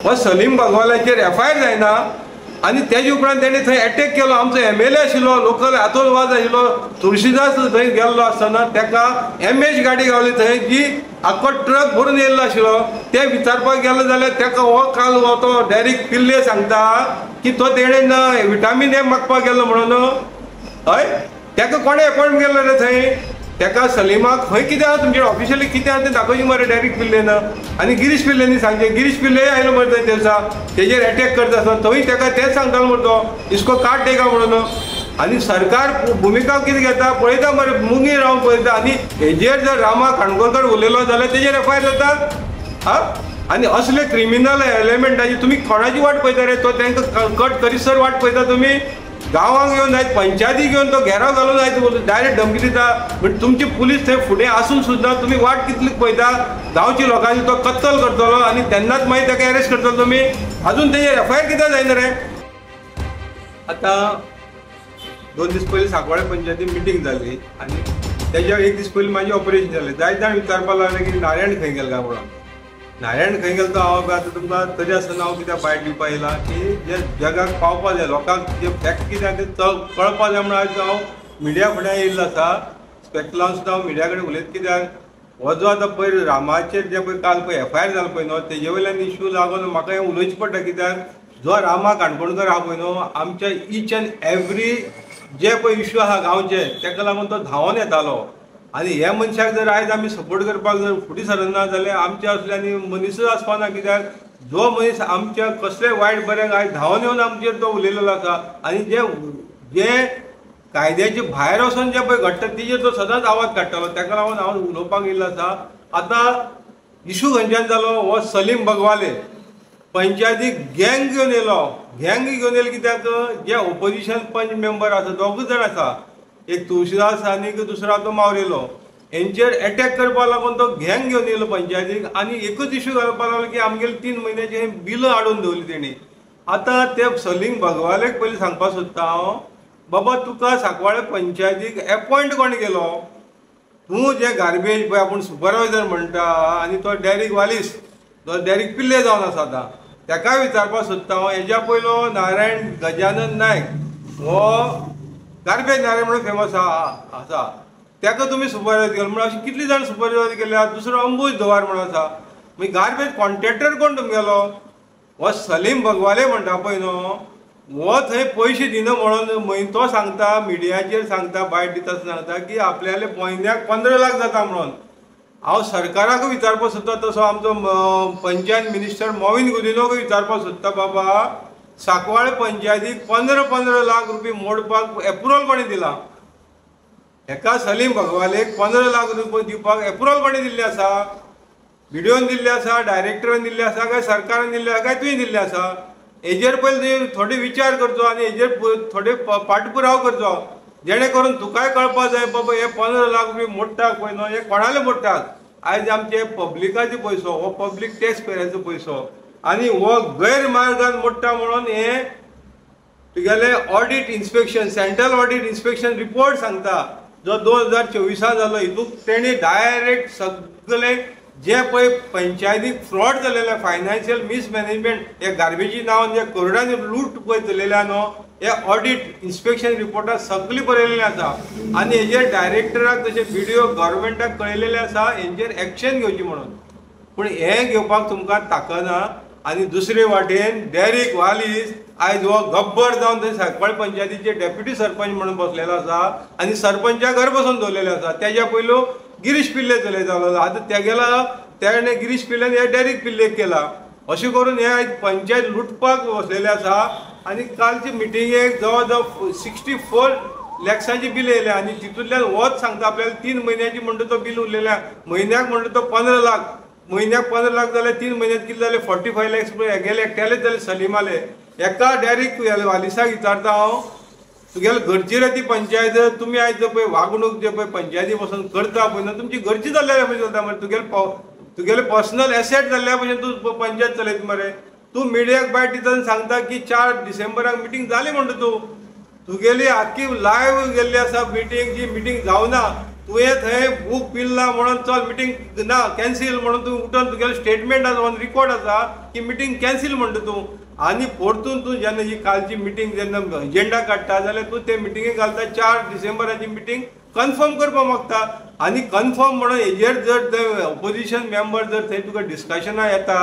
हो Salim बागवालाचेर F I R जायना आनी तेजे उपरांत तेणें थंय एटॅक केलो. आमचो एमएलए आशिल्लो लोकल आतोल वाज आशिल्लो तुळशीदास थंय गेल्लो आसतना ताका एमएच गाडी गावली थंय जी आख्खो ट्रक भरून येयल्लो आशिल्लो. ते विचारपाक गेलो जाल्यार ताका हो काल हो तो डायरेक्ट पिल्ले सांगता की तो तेणें विटामीन ए मागपाक गेल्लो म्हणून. हय, ताका कोणें एपॉयंट केल्लो रे थंय? ताका सलीमाक खंय कितें आसा तुमचे ऑफिशियली कितें आसा तें दाखोवचें मरे डायरेक्ट पिल्लेन. आनी गिरीश पिल्लेनी सांगचें, गिरीश पिल्ले आयलो मरे थंय दिसा तेजेर एटॅक करता आसतना थंय ताका तेंच सांगतालो मरे तो इसको काट देगा म्हणून. आनी सरकार भुमिका कितें घेता पळयता मरे, मुगी रावन पळयता. आनी हेजेर जर रामा काणकोणकर उलयलो जाल्यार तेजेर एफआयआर जाता. हा, आनी असले क्रिमिनल एलिमेंटाची तुमी कोणाची वाट पळयता रे? तो तांकां कट करीसर वाट पळयता तुमी? गांवांक येवन आयज पंचायतीक येवन तो घेराव घालून आयज डायरेक्ट धमकी दिता. म्हणजे तुमची पुलीस थंय फुडें आसून सुद्दां तुमी वाट कितली पळयता? गांवच्या लोकांनी तो कत्तल करतलो आनी तेन्नाच मागीर ताका एरेस्ट करतलो तुमी. अजून तेजेर एफआयआर कित्याक जायना रे? आतां 2 दीस पयलीं सांकवाळे पंचायतीन मिटींग जाली आनी तेज्या एक दीस पयलीं म्हाजें ऑपरेशन जालें. जायते जाण विचारपाक लागले की नारायण खंय गेलो काय म्हणून. नारायण खंय गेलो तो हांव आतां तुमकां तरी आसतना हांव कित्याक बायट दिवपाक येयला की जे जगाक पावपा जाय, लोकांक जे फॅक्ट कितें आसा तें कळपा जाय म्हणून आयज हांव मिडिया फुड्यान येयल्लो आसा. स्पेक्ट लावन सुद्दां हांव मिडिया कडेन उलयता कित्याक हो जो आतां पयर रामाचेर जे पळय काल पळय एफआयआर जालो पळय न्हू तेजे वयल्यान इशू लागून म्हाका हें उलोवचें पडटा. कित्याक जो रामा काणकोणकर आहा पळय न्हू आमच्या इच एंड एवरी जे पळय इशू आहा गांवचे तेका लागून तो धांवोन येतालो. आनी ह्या मनशाक जर आयज आमी सपोर्ट करपाक जर फुडें सरना जाल्यार आमच्या असले आनी मनीसूच आसपाना. कित्याक जो मनीस आमच्या कसले वायट बऱ्याक आयज धांवन येवन आमचेर तो उलयलेलो आसा आनी जे जे कायद्याचे भायर वचून जे पळय घडटा तेजेर तो सदांच आवाज काडटालो. ताका लागून हांव उलोवपाक येयल्लो आसा. आतां इशू खंयच्यान जालो? हो सलीम बगवाले पंचायतीक गँग घेवन येयलो. गँग घेवन येयलो कित्याक जे ओपोजिशन पंच मेंबर आसा दोगूच जाण आसा, एक तुळशीदास आनी दुसरो तो मावरेलो, हेंचेर एटॅक करपाक लागून तो गँग घेवन येयलो पंचायतीक. आनी एकूच इशू घालपाक लागलो की आमगेले 3 म्हयन्याचे बिलां हाडून दवरली तेणी. आतां ते सलीम बगवालेक पयलीं सांगपाक सोदता हांव, बाबा तुका सांकवाळे पंचायतीक एपॉयंट कोण केलो? तूं जे गार्बेज पळय आपूण सुपरवायजर म्हणटा आनी तो डॅरीक वालीस, तो डॅरीक पिल्ले जावन आसा. आतां ताकाय विचारपाक सोदता हांव, हेज्या पयलो नारायण गजानन नायक हो गार्बेज नारायण म्हणून फेमस आसा, ताका तुमी सुपरवायज केलो म्हणून अशें कितली जाण सुपरवायज केल्या. दुसरो अंबूज धवार म्हणून आसा. मागीर गार्बेज कॉन्ट्रॅक्टर कोण तुमगेलो? हो सलीम बगवाले म्हणटा पळय न्हू हो थंय पयशे दिना म्हणून तो सांगता, मिडियाचेर सांगता, बायट दिता सांगता की आपल्याले म्हयन्याक 15 लाख जाता म्हणून. हांव सरकाराकूय विचारपाक सोदता, तसो आमचो पंचायत मिनिस्टर मॉविन गुदिन्होकूय विचारपाक सोदता, बाबा सांकवाळे पंचायतीक 15-15 लाख रुपये मोडपाक एप्रुवल कोणें दिला? हेका सलीम बगवालेक 15 लाख रुपये दिवपाक एप्रुवल कोणें दिल्लें आसा? बिडिओन दिल्लें आसा, डायरेक्टरान दिल्लें आसा, काय सरकारान दिल्लें आसा, काय तुवें दिल्लें आसा? हेजेर पयलीं तुवें थोडे विचार करचो आनी हेजेर थोडे पाठपुराव करचो जेणे करून तुकाय कळपाक जाय बाबा हे 15 लाख रुपये मोडटात पळय न्हू हे कोणाले मोडटात? आयज आमचे पब्लिकाचे पयसो, हो पब्लीक टॅक्स पेयराचो पयसो आनी हो गैरमार्गान मोडटा म्हणून हे तुगेले audit inspection, central audit inspection report सांगता जो 2024 जालो हितूंत तेणी डायरेक्ट सगळे जे पळय पंचायतीक फ्रॉड जालेले, फायनान्शियल मिसमॅनेजमेंट, हे गार्बेजी नांवान जे करोडांनी लूट पळय चलयल्या न्हू हे ऑडीट इन्स्पेक्शन रिपोर्टाक सगळी बरयलेलें आसा. आनी हेजेर डायरेक्टराक तशें बिडिओ गव्हर्मेंटाक कळयलेलें आसा हेंचेर एक्शन घेवची म्हणून. पूण हें घेवपाक तुमकां ताकना. आनी दुसरे वाटेन डॅरीक वालीस आयज हो गब्बर जावन थंय सांकवाळे पंचायतीचे डेप्युटी सरपंच म्हणून बसलेलो आसा आनी सरपंचा घर बसून दवरलेलें आसा. तेज्या पयलू गिरीश पिल्ले चलयतालो, आतां तेगेला तेणें गिरीश पिल्लेन हे डॅरीक पिल्लेक केला. अशें करून हे आयज पंचायत लुटपाक बसलेले आसा. आनी कालचे मिटिंगेक जवळ जवळ 64 लॅक्सांची बिल येयल्या आनी तितूंतल्यान होच सांगता आपल्याला 3 म्हयन्याची म्हणटा तो बील उरलेलें, म्हयन्याक म्हणटा तो 15 लाख, म्हयन्याक 15 लाख जाल्यार 3 म्हयन्यात कितें जालें 45 लॅक्स हेगेले एकट्यालेच जाले सलीमाले. एका डायरेक्ट वालिसाक विचारता हांव, तुगेले घरची रे ती पंचायत, तुमी आयज जे पळय वागणूक जे पळय पंचायती बसून करता पळय न्हू तुमची घरची जाल्ल्या भशेन चलता मरे, तुगेले पर्सनल एसेट जाल्ल्या भशेन तूं पंचायत चलयता मरे. तूं मिडियाक बायट दिता सांगता की 4 डिसेंबराक मिटींग जाली म्हणटा तूं, तुगेली आख्खी लायव्ह गेल्ली आसा मिटींग, जी मिटींग जावना तुवें थंय बूक पिल्ला म्हणून चल मिटींग ना कॅन्सील म्हणून तूं उठून तुगेलें स्टेटमेंट आसा, ऑन रिकॉर्ड आसा की मिटींग कॅन्सील म्हणटा तूं. आनी परतून तूं जेन्ना ही कालची मिटींग जेन्ना एजेंडा काडटा जाल्यार तूं ते मिटिंगेक घालता 4 डिसेंबराची मिटींग कन्फर्म करपाक मागता. आनी कन्फर्म म्हणून हेजेर जर ते ओपोजिशन मेंबर जर थंय तुका डिस्कशनां येता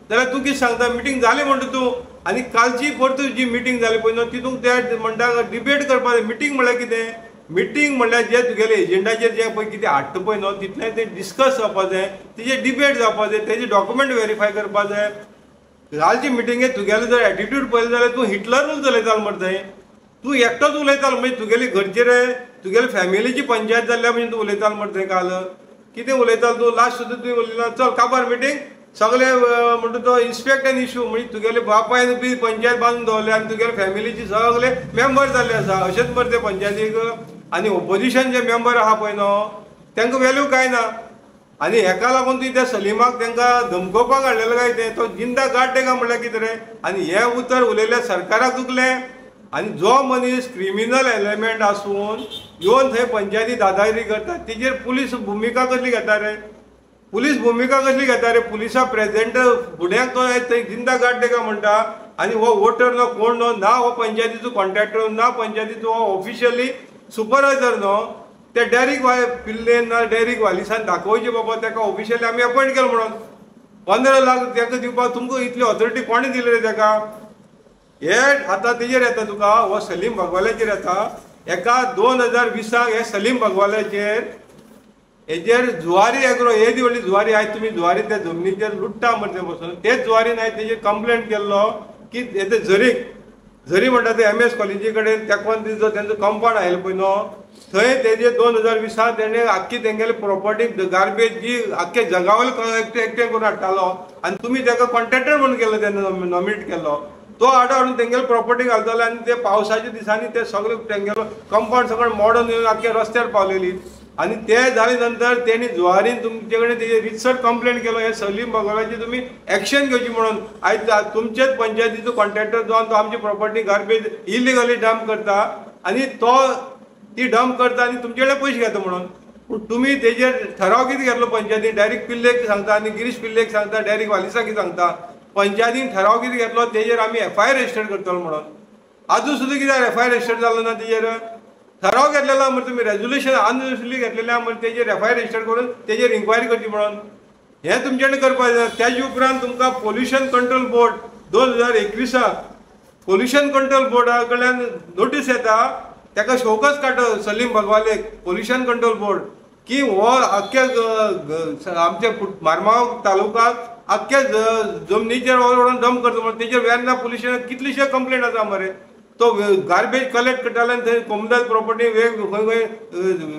जाल्यार तूं कितें सांगता मिटींग जाली म्हणटा तूं. आनी कालची परतून जी मिटींग जाली पळय न्हू तितूंत ते म्हणटा डिबेट करपाक. मिटींग म्हणल्यार कितें? मिटींग म्हणल्यार जे तुगेले एजेंडाचेर जे पळय कितें हाडटा पळय न्हू तितलें तें डिस्कस जावपा जाय, तेजेर डिबेट जावपा जाय, तेजे डॉक्युमेंट वेरीफाय करपा जाय. कालचे मिटिंगेक तुगेलो जर एटिट्यूड पळयलो जाल्यार तूं हिटलरूच चलयतालो मरे थंय, तूं एकटोच उलयतालो. म्हणजे तुगेली घरचेर तुगेली फॅमिलीची पंचायत जाल्ल्या म्हणजे तूं उलयतालो मरे थंय. काल कितें उलयतालो तूं लास्ट सुद्दां तुवें उलयला चल काबार मिटींग सगळे म्हणटा तो इन्स्पेक्ट एन इशू. म्हणजे तुगेले बापायन बी पंचायत बांदून दवरल्या आनी तुगेले फॅमिलीची सगळे मेंबर जाल्ले आसा अशेंच मरे ते पंचायतीक. आनी ओपोजिशन जे मेंबर आहा पळय न्हू तांकां वेल्यू कांय ना. आनी हेका लागून तुवें त्या सलीमाक तांकां धमकोवपाक हाडलेलो काय तें तो जिंदा गाड तेका म्हणल्यार कितें रे. आनी हें उतर उलयल्यार सरकाराक चुकलें. आनी जो मनीस क्रिमिनल एलिमेंट आसून येवन थंय पंचायती दादागिरी करता तेजेर पुलीस भुमिका कसली घेता रे? पुलीस भुमिका कसली घेता रे? पुलिसा प्रेजेंट फुड्याक तो थंय जिंदा गाड तेका म्हणटा. आनी हो वोटर न्हू कोण न्हू, ना हो पंचायतीचो कॉन्ट्रॅक्टर ना पंचायतीचो हो ऑफिशियली सुपरवायजर न्हू. ते डॅरीक पिल्लेन ना डॅरीक वालिसान दाखोवचें बाबा ताका ऑफिशियली आमी अपॉयंट केलो म्हणून. 15 लाख ताका दिवपाक तुमकां इतली ऑथॉरिटी कोणें दिली रे ताका? हे आतां तेजेर येता तुका हो सलीम बागवाल्याचेर येता. एका 2020 हे सलीम बागवाल्याचेर हेजेर जुवारी एग्रो येदी व्हडली जुवारी आयज तुमी जुवारी त्या जमनीचेर लुट्टा मरे बसून. तेच जुवारीन आयज तेजेर कंप्लेंट केल्लो की ते झरीक झरी म्हणटा ते MS कॉलेजी कडेन तेंकोन जो तेंचो कंपाउंड आयलो पळय न्हू थंय तेजे 2020 तेणें आख्खी तेंगेली प्रॉपर्टी गार्बेज जी आख्खे जगावयले एकटें करून हाडटालो. आनी तुमी तेका कॉन्ट्रॅक्टर म्हणून केल्लो तेन्ना नॉमिनेट केल्लो तो हाडो हाडून तेंगेले प्रॉपर्टी घालतालो. आनी ते पावसाच्या दिसांनी ते सगळे तेंगेलो कंपाउंड सगळें मॉडर्न येवन आख्खे रस्त्यार पावलेली. आनी ते जाले नंतर तेणी जुवारीन तुमचे कडेन तेजेर रितसर कंप्लेंट केलो हे सलीम बागवालाची तुमी एक्शन घेवची म्हणून. आयज तुमचेच पंचायतीचो कॉन्ट्रॅक्टर जावन तो आमची प्रॉपर्टी गार्बेज इलिगली डंप करता आनी तो ती डंप करता आनी तुमचे कडेन पयशे घेता म्हणून. पूण तुमी तेजेर ठराव कितें घेतलो पंचायतीन? डायरेक्ट पिल्लेक सांगता आनी गिरीश पिल्लेक सांगता, डायरेक्ट वालिसाक सांगता. पंचायतीन ठराव कितें घेतलो तेजेर आमी FIR register करतलो म्हणून. आजून सुद्दां कित्याक FIR register जालो ना तेजेर? ठराव घेतलेलो मरे तुमी रेजोल्युशन अनरेजोल्युशन घेतलेलें मरे तेजेर FIR register करून तेजेर इन्क्वायरी करची म्हणून. हें तुमच्यानी करपाक जाय. तेजे उपरांत तुमकां pollution control board 2021 pollution control बोर्डा कडल्यान नोटीस येता ताका शोकच काडटा सलीम बागवालेक पोल्युशन कंट्रोल बोर्ड की हो आख्ख्या आमच्या मारमाव तालुकाक आख्ख्या जमनीचेर व्हरून डंप करता म्हणून. तेजेर वेर्ना पोल्युशनाक कितलीशे कंप्लेंट आसा मरे. तो गार्बेज कलेक्ट करताले आनी थंय कोमुनिदाद प्रॉपर्टी खंय खंय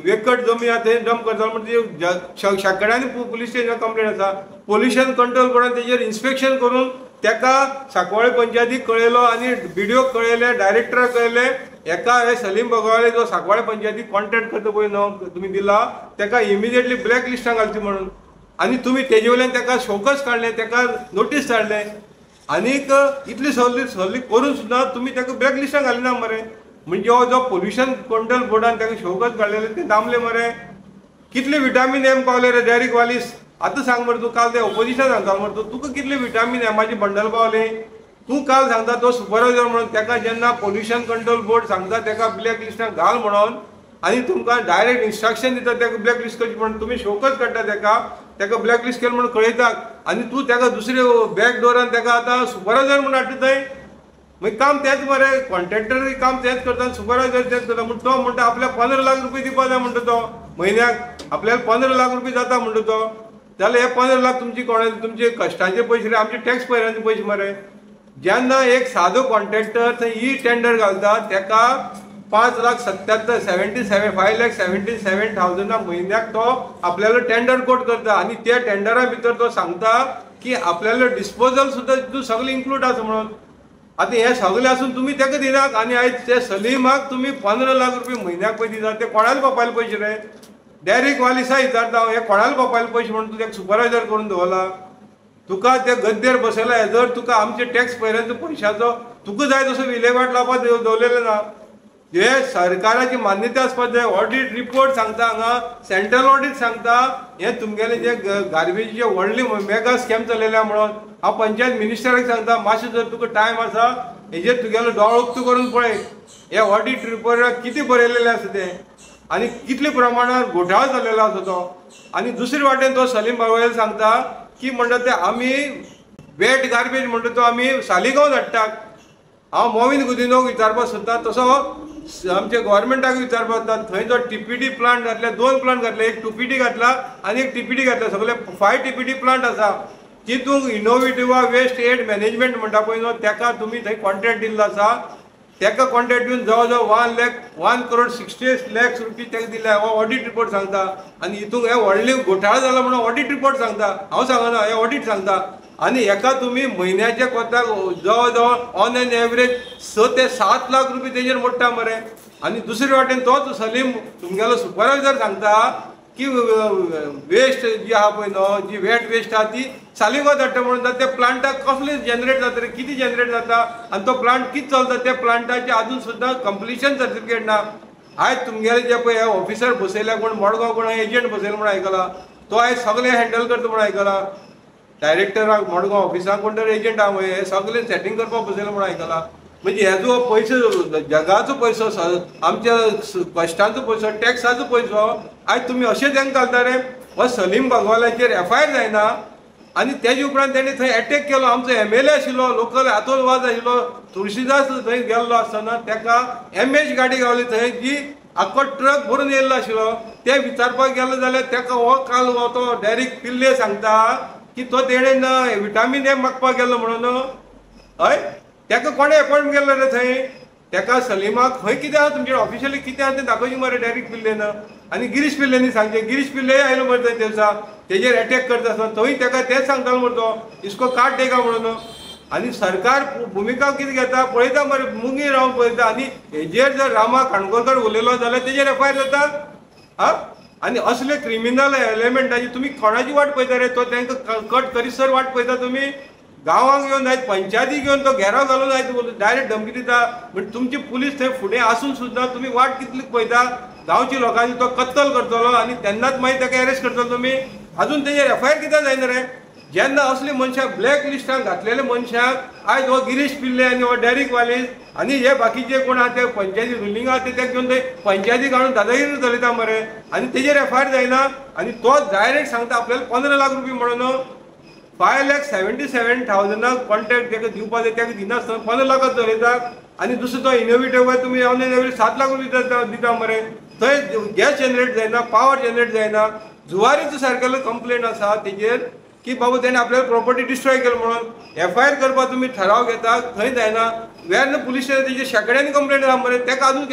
वेकट जमीन आसा थंय डंप करतालो म्हणून शेंकड्यांनी पुलीस स्टेशनार कंप्लेंट आसा. पोल्युशन कंट्रोल बोर्डान तेजेर इन्स्पेक्शन करून ताका सांकवाळे पंचायतीक कळयलो आनी BDOक कळयलें, डायरेक्टराक कळयलें. एका हे सलीम बागवाले जो सांकवाळे पंचायतीक कॉन्ट्रॅक्ट करता पळय न्हू तुमी दिला ताका इमिजिएटली ब्लॅक लिस्टान घालची म्हणून. आनी तुमी तेजे वयल्यान ताका शोकस काडलें, ताका नोटीस धाडलें. आनीक इतली सगळी सगळी करून सुद्दां तुमी ताका ब्लॅक लिस्टान घालिना मरे. म्हणजे हो जो पोल्युशन कंट्रोल बोर्डान ताका शोकस काडलेले ते दामले मरे. कितले विटामीन एम पावले रे डॅरीक वालीस? आतां सांग मरे तूं काल ते ओपोजिशन सांगता मरे तूं तुका कितले विटामीन एमाचे बंडल पावले? तूं काल सांगता तो सुपरवायजर म्हणून ताका जेन्ना पोल्युशन कंट्रोल बोर्ड सांगता ताका ब्लॅक लिस्टान घाल म्हणून आनी तुमकां डायरेक्ट इन्स्ट्रक्शन दिता ताका ब्लॅक लिस्ट करची म्हणून तुमी शोकच काडटा ताका, ताका ब्लॅक लिस्ट केलें म्हणून कळयतात आनी तूं ताका दुसरे बॅक डोरान ताका आतां सुपरवायजर म्हणून हाडटा थंय. मागीर काम तेंच मरे, कॉन्ट्रॅक्टर काम तेंच करता आनी सुपरवायजर तेंच करता. म्हण तो म्हणटा आपल्याक 15 लाख रुपये दिवपा जाय म्हणटा तो म्हयन्याक, आपल्याक 15 लाख रुपये जाता म्हणटा तो. जाल्यार हे 15 लाख तुमची कोणा तुमचे कश्टांचे पयशे रे, आमचे टॅक्स पेयरांचे पयशे मरे. जेन्ना एक सादो कॉन्ट्रॅक्टर थंय ई टेंडर घालता ताका 5,77,000 5,77,000 म्हयन्याक तो आपल्यालो टेंडर कोट करता आनी त्या टेंडरा भितर तो सांगता की आपल्यालो डिस्पोजल सुद्दां तितून सगळें इन्क्लूड आसा म्हणून. आतां हें सगळें आसून तुमी ताका दिनात आनी आयज ते सलीमाक तुमी 15 लाख रुपये म्हयन्याक पळय दितात. ते कोणाले बापायले पयशे रे? डॅरीक वालिसा विचारता हांव, हे कोणाले बापायले पयशे म्हणून तूं ताका सुपरवायजर करून दवरला? तुका ते गद्देर बसयला जर तुका आमचे टॅक्स पेयरांचो पयशाचो तुका जाय तसो विलेवाट लावपाक दवरलेलो ना. हे सरकाराची मान्यता आसपाक जाय. ऑडिट रिपोर्ट सांगता हांगा, सेंट्रल ऑडिट सांगता हे तुमगेले जे गार्बेजीचे व्हडले मेगा स्कॅम चलयल्या म्हणून. हांव पंचायत मिनिस्टराक सांगता, मातशें जर तुका टायम आसा हेजेर तुगेलो दोळो उक्तो करून पळय, हे ऑडिट रिपोर्टाक कितें बरयलेलें आसा तें आनी कितले प्रमाणात घोटाळो जाल्लेलो आसा तो. आनी दुसरे वाटेन तो सलीम बागवाल सांगता की म्हणटा ते आमी वेट गार्बेज म्हणटा तो आमी सालिगांव धाडटात. हांव मोविन गुदिनोक विचारपाक सोदता, तसो आमच्या गव्हर्मेंटाक विचारपाक सोदता, थंय जो टीपीडी प्लांट घातले, 2 प्लांट घातले, एक 2PD घातला आनी एक टीपीडी घातला, सगळे 5 टीपीडी प्लांट आसा. तितूंक इनोवेटिवा वेस्ट एड मॅनेजमेंट म्हणटा पळय न्हू, तेका तुमी थंय कॉन्ट्रॅक्ट दिल्लो आसा. तेका कॉन्ट्रॅक्ट दिवन जवळ जवळ 1,01,60,00,000 रुपी तेका दिल्या, हो ऑडिट रिपोर्ट सांगता. आनी हितूंक हे व्हडले घोटाळो जाला म्हणून ऑडिट रिपोर्ट सांगता, हांव सांगना, हे ऑडिट सांगता. आनी हेका तुमी म्हयन्याच्या कोताक जवळ जवळ ऑन एन एवरेज 6 ते 7 लाख रुपये तेजेर मोडटा मरे. आनी दुसरे वाटेन तोच सलीम तुमगेलो सुपरवायजर सांगता की वेस्ट जी आहा पळय न्हू, जी वेट वेस्ट आहा ती सालिगांव धाडटा म्हणून. त्या प्लांटाक कसले जनरेट जाता रे, कितें जनरेट जाता आनी तो प्लांट कितें चलता, त्या प्लांटाचें आजून सुद्दां कंप्लिशन सर्टिफिकेट ना. आयज तुमगेले जे पळय ऑफिसर बसयल्या कोण मडगांव कोण एजंट बसयला म्हूण आयकला, तो आयज सगळें हँडल करता म्हूण आयकला. डायरेक्टराक मडगांव ऑफिसाक कोण तरी एजंट आहा हे सगळें सेटींग करपाक बसयला म्हूण आयकला. म्हणजे हेजो पयसो जगाचो पयसो, आमच्या कश्टांचो पयसो, टॅक्साचो पयसो आयज तुमी अशें तांकां घालता रे. हो सलीम बागवालाचेर एफ I R जायना आनी तेजे उपरांत तेणें थंय एटॅक केलो. आमचो एम एल ए आशिल्लो लोकल आतोल वाज आशिल्लो तुळशीदास थंय गेल्लो आसतना तेका एम एच गाडी गावली थंय, जी आख्खो ट्रक भरून येयल्लो आशिल्लो. ते विचारपाक गेलो जाल्यार तेका हो काल हो तो डायरेक्ट पिल्ले सांगता की तो तेणेन विटामीन ए मागपाक गेल्लो म्हणून. हय, तेका कोणें एपॉयंट केल्लो रे थंय? तेका सलीमाक खंय कितें आहा तुमचे ऑफिशियली कितें आहा तें दाखोवचें मरे डायरेक्ट पिल्लेन. आनी गिरीश पिल्लेनी सांगचें, गिरीश पिल्ले आयलो मरे थंय दिसा तेजेर एटॅक करता आसतना थंय तेका तेंच सांगतालो मरे तो इसको काट देगा म्हणून. आनी सरकार भुमिका कितें घेता पळयता मरे, मुगी रावन पळयता. आनी हेजेर जर रामा काणकोणकर उलयलो जाल्यार तेजेर एफ I R जाता. आं, आनी असले क्रिमिनल एलिमेंटाची तुमी कोणाची वाट पळयता रे? तो तांकां कट करीसर वाट पळयता तुमी. गांवांक येवन आयज पंचायतीक येवन तो घेराव घालून आयज डायरेक्ट धमकी दिता. म्हणजे तुमची पुलीस थंय फुडें आसून सुद्दां तुमी वाट कितली पळयता? गांवच्या लोकांनी तो कत्तल करतलो आनी तेन्नाच मागीर ताका एरेस्ट करतलो तुमी. आजून तेजेर एफ I R कित्याक जायना रे? जेन्ना असले मनशाक ब्लॅक लिस्टान घातलेले मनशाक आयज हो गिरीश पिल्ले आनी हो डेरिक वालीस आनी हे बाकीचे कोण आहा ते पंचायती रुलिंग आहा ते तेका घेवन ते पंचायतीक हाडून दादागिरी चलयता मरे आनी तेजेर एफ I R जायना. आनी तो डायरेक्ट सांगता आपल्याला 15 लाख रुपये म्हणून. 5,77,000 कॉन्ट्रॅक्ट ताका दिवपाक जाय, ताका दिनासतना 15 लाखां चलयता. आनी दुसरो तो इनोवेटिव तुमी ऑन एन एवरेज 7 लाख रुपये दिता मरे. थंय गॅस जनरेट जायना, पावर जनरेट जायना. जुवारीचो सारकेलो कंप्लेन आसा तेजेर की बाबू तेणें आपल्याला प्रॉपर्टी डिस्ट्रॉय केली म्हणून एफ I R करपाक तुमी ठराव घेता, थंय जायना. वेर्ना पुलीस स्टेशन तेजेर शेंकड्यांनी कंप्लेन आसा मरे, ताका आजून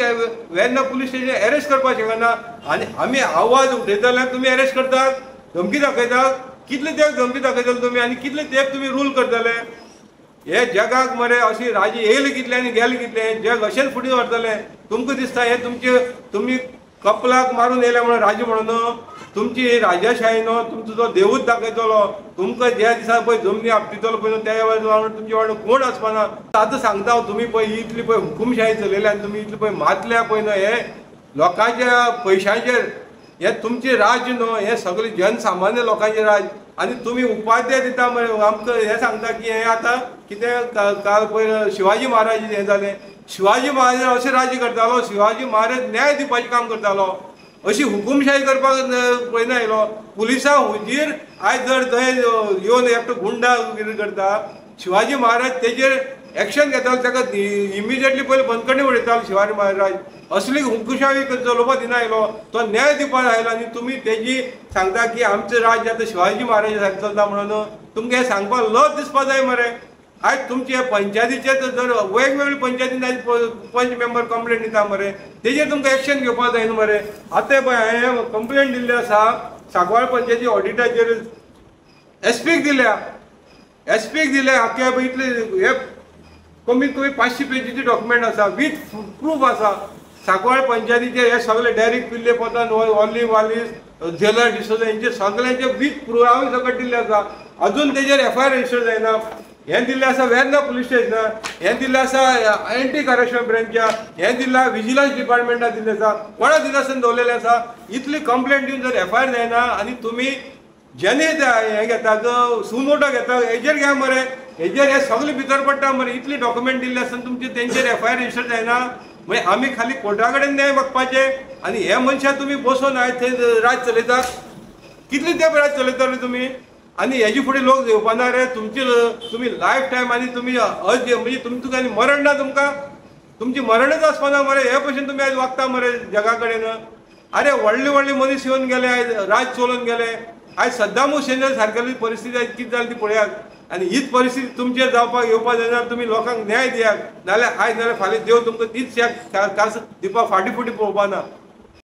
वेर्ना पुलीस स्टेशन अरेस्ट करपाक शकना. आनी आमी आवाज उठयता जाल्यार तुमी अरेस्ट करतात, धमकी दाखयतात. कितले तेंप धमकी दाखयतले तुमी आनी कितले तेंप तुमी रूल करतले? हे जगाक मरे अशी राजी येयले कितले आनी गेले कितले, जग अशेंच फुडें व्हरतले. तुमकां दिसता हे तुमचे तुमी कपलाक मारून येयले म्हणून राजी म्हणून तुमची राजाशाही न्हू, तुमचो जो देवूच दाखयतलो तुमकां. ज्या दिसा पळय जमनी आपटितलो पळय न्हू त्या वेळार तुमचे वांगडा कोण आसपाना. आतां सांगता हांव, तुमी पळय इतली पळय हुकुमशाही चलयल्या आनी तुमी इतली पळय मातल्या पळय न्हू हे लोकांच्या पयशांचेर. हे तुमचें राज्य न्हू, हे सगळे जनसामान्य लोकांचें राज्य. आनी तुमी उपाध्याय दिता मरे आमकां हें सांगता की हें आतां कितें काल पळय शिवाजी महाराज हें जालें. शिवाजी महाराज अशें राज्य करतालो, शिवाजी महाराज न्याय दिवपाचें काम करतालो, अशी हुकुमशाही करपाक पळयना आयलो. पुलिसां हुजीर आयज जर थंय येवन एकटो गुंडा कितें करता, शिवाजी महाराज तेजेर एक्शन घेतालो, ताका इमिजिएटली पयलीं बंदखणी उडयतालो शिवाजी महाराज. असली हुकुमशाही चलोवपाक दिना आयलो, तो न्याय दिवपाक आयलो. आनी तुमी तेजी सांगता की आमचें राज्य आतां शिवाजी महाराजा सारकें चलता म्हणून तुमकां हें सांगपाक लज दिसपाक जाय मरे. आयज तुमचे पंचायतीचे जर वेगवेगळे पंचायतीन आयज पंच मेंबर कंप्लेन दिता मरे, तेजेर तुमकां एक्शन घेवपाक जाय न्हू मरे. आतां पळय हांवें कंप्लेन दिल्ली आसा सांकवाळ पंचायती ऑडिटाचेर, एसपीक दिल्या, एसपीक दिल्या. आख्खे पळय इतले हे कमीत कमी 500 पेजीचे डॉक्युमेंट आसा वीथ प्रूफ आसा. सांकवाळ पंचायतीचे हे सगळे डेरिक पिल्ले पोतान ऑली वालीस झेलर डिसोजा हेंचे सगळ्यांचे वीथ प्रूफ हांवें सगळें दिल्लें आसा. अजून तेजेर एफ I R register जायना. हें दिल्लें आसा वेर्ना पुलीस स्टेशनार, हें दिल्लें आसा एंटी करप्शन ब्रँचा, हें दिल्लें विजिलन्स डिपार्टमेंटाक दिल्लें आसा, कोणा दिनासतना दवरलेलें आसा. इतली कंप्लेंट दिवन जर एफ I R जायना आनी तुमी जेन्ना हें घेता सुमोटो घेता, हेजेर घ्या मरे, हेजेर हे सगळे भितर पडटा मरे. इतली डॉक्युमेंट दिल्ले आसतना तुमचे तेंचेर एफ I R register जायना. मागीर आमी खाली कोर्टा कडेन न्याय मागपाचें आनी हे मनशां तुमी बसोन आयज थंय राज चलयतात. कितले तेंप राज चलयतले तुमी? आनी हेजे फुडें लोक येवपा ना रे. तुमची तुमी लायफ टायम आनी तुमी अज म्हणजे तुमकां आनी मरण ना, तुमकां तुमची मरणच आसपाना मरे. हे भशेन तुमी आयज वागता मरे जगा कडेन. आरे व्हडले व्हडले मनीस येवन गेले, आयज राज चलोवन गेले. आयज सद्दाम हुसेन सारकेली परिस्थिती आयज कितें जाली ती पळयात. आनी हीच परिस्थिती तुमचेर जावपाक येवपाक जायना. तुमी लोकांक न्याय दियात, नाल्यार आयज नाल्यार फाल्यां देव तुमकां तीच कास दिवपाक फाटीं फुडें पळोवपा ना.